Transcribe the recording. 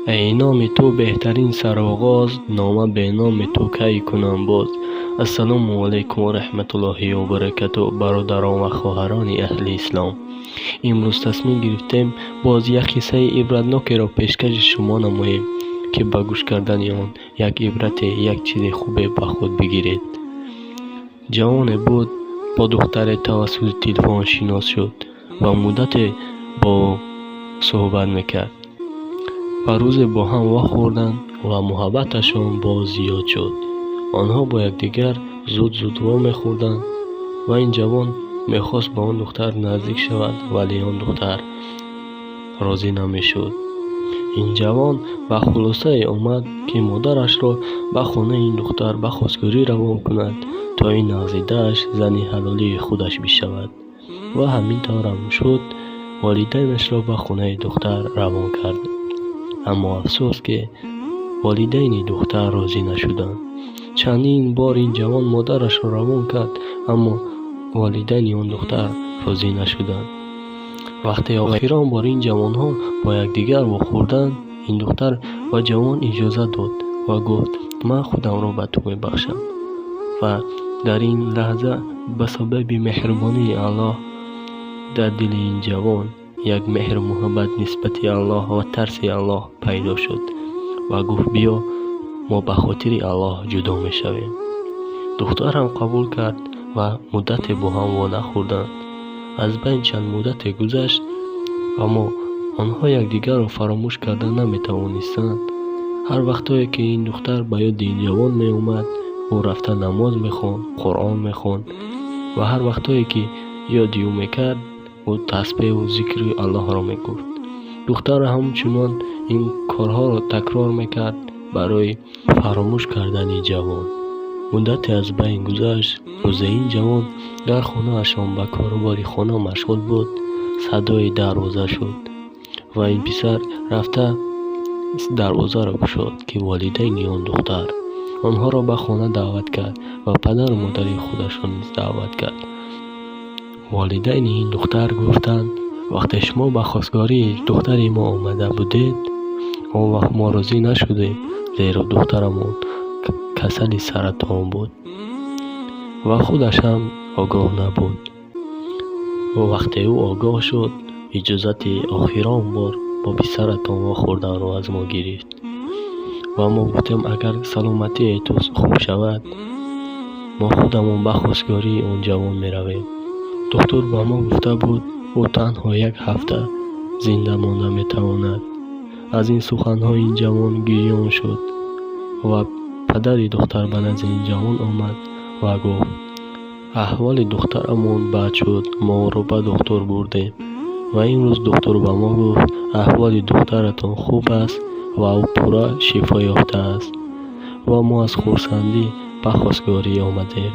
Эй номи ту беҳтарин сароғоз, нома бе номи ту кай кунам боз? Ассалому алайкум ва раҳматуллоҳи ва баракатуҳ, бародарон ва хоҳарони аҳли ислом. Имрӯз тасмим гирифтем боз як қиссаи ибратнокеро пешкаши шумо намоем, ки ба гӯш кардани он як ибрате, як чизи хубе ба худ бигиред. Ҷавоне буд, бо духтаре тавассути телефон шинос шуд ва муддате бо ӯ суҳбат мекард. Ва рӯзе бо ҳам вохӯрданд ва муҳаббаташон боз зиёд шуд. Онҳо бо якдигар зуд-зуд вомехӯрданд ва ин ҷавон мехост ба он духтар наздик шавад, вале он духтар розӣ намешуд. Ин ҷавон ба хулосае омад, ки модарашро ба хонаи ин духтар ба хостгорӣ равон кунад, то ин нағзидааш зани ҳалолии худаш бишавад. Ва ҳамин таврам шуд, волидайнашро ба хонаи духтар равон кард. Аммо афсӯс, ки волидайни духтар розӣ нашуданд. Чандин бор ин ҷавон модарашро равон кард, аммо волидайни он духтар розӣ нашуданд. Вақте охирон бор ин ҷавонҳо бо якдигар вохӯрданд, ин духтар ба ҷавон иҷозат дод ва гуфт: «Ман худамро ба ту мебахшам». Ва дар ин лаҳза ба сабаби меҳрубонии Аллоҳ дар дили ин ҷавон як меҳру муҳаббат нисбати Аллоҳ ва тарси Аллоҳ пайдо шуд ва гуфт: «Биё, мо ба хотири Аллоҳ ҷудо мешавем». Духтар ҳам қабул кард ва муддате бо ҳам во нахӯрданд. Аз байн чанд муддате гузашт, аммо онҳо якдигарро фаромӯш карда наметавонистанд. Ҳар вақтое ки ин духтар ба ёди ин ҷавон меомад, ӯ рафта намоз мехонд, Қуръон мехонд ва ҳар вақтое ки ёди ӯ мекард, ӯ тасбеҳу зикри Аллоҳро мегуфт. Духтар ҳамчунон ин корҳоро такрор мекард барои фаромӯш кардани ҷавон. Муддате аз байн гузашт. Рӯзе ин ҷавон дар хонаашон ба корубори хона машғул буд, садои дарвоза шуд ва ин писар рафта дарвозаро кушод, ки волидайни он духтар. Онҳоро ба хона даъват кард ва падару модари худашро низ даъват кард. Волидайни ин духтар гуфтанд: «Вақте шумо ба хостгории духтари мо омада будед, он вақт мо розӣ нашудем, зеро духтарамон касали саратон буд ва худаш ҳам огоҳ набуд. Вақте ӯ огоҳ шуд, иҷозати охирон бор бо писаратон вохӯрданро аз мо гирифт ва мо гуфтем, агар саломатии ту хуб шавад, мо худамон ба хостгории он ҷавон меравем. Духтур ба мо гуфта буд, ӯ танҳо як ҳафта зинда монда метавонад». Аз ин суханҳо ин ҷавон гирён шуд ва падари духтар ба назди ин ҷавон омад ва гуфт: «Аҳволи духтарамон бад шуд, мо ӯро ба духтур бурдем ва имрӯз духтур ба мо гуфт, аҳволи духтаратон хуб аст ва ӯ пурра шифо ёфтааст ва мо аз хурсандӣ ба хостгорӣ омадем».